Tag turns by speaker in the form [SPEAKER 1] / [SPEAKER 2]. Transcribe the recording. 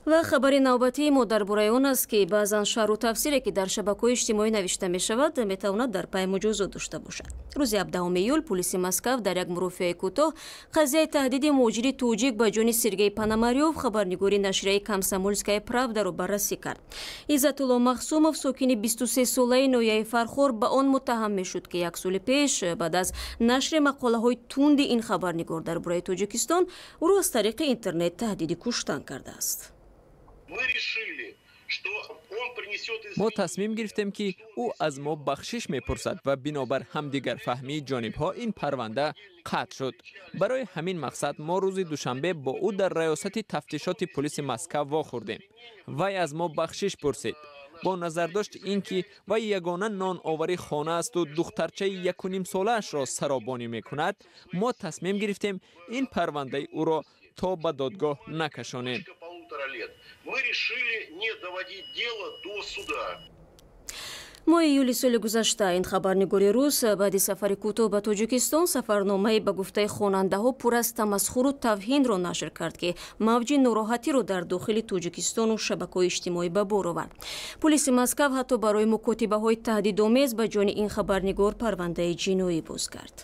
[SPEAKER 1] Ва хабари навбатии мо дар бораи он аст, ки баъзан шарҳу тафсире, ки дар шабакаҳои иҷтимоӣ навишта мешавад, метавонад дар пай муҷозот дошта бошад. Рӯзи 17 июл пулиси Москав дар як мурофиаи кӯтоҳ қазияи таҳдиди муҳоҷири тоҷик ба ҷони Сергей Пономарёв, хабарнигори нашрияи «Комсомольская правда», ро баррасӣ кард. Иззатулло Махсумов, сокини 23-солаи ноҳияи Фархор, ба он муттаҳам мешуд, ки як соли пеш баъд аз нашри мақолаҳои тунди ин хабарнигор дар бораи Тоҷикистон ӯро аз тариқи интернет таҳдиди куштан кардааст.
[SPEAKER 2] Мо тасмим гирифтем, ки ӯ аз мо бахшиш мепурсад ва бинобар ҳамдигарфаҳмии ҷонибҳо ин парванда қатъ шуд. Барои ҳамин мақсад мо рӯзи душанбе бо ӯ дар раёсати тафтишоти пулиси Москав вохӯрдем. Вай аз мо бахшиш пурсид. Бо назардошти ин ки вай ягона ноновари хона асту духтарчаи 1,5-солаашро саробонӣ мекунад, мо тасмим гирифтем ин парвандаи ӯро то ба додгоҳ накашонем.
[SPEAKER 3] Мы решили не доводить дело до суда.
[SPEAKER 1] Моҳи июли соли гузашта ин хабарнигори рус баъди сафари кӯтоҳ ба Тоҷикистон сафарномаи ба гуфтаи хонандаҳо пур аз тамасхуру тавҳинро нашр кард, ки мавҷи нороҳатиро дар дохили Тоҷикистону шабакаҳои иҷтимоӣ ба бор овард. Пулиси Москав ҳатто барои мукотибаҳои таҳдидомез ба ҷони ин хабарнигор парвандаи ҷиноӣ боз кард.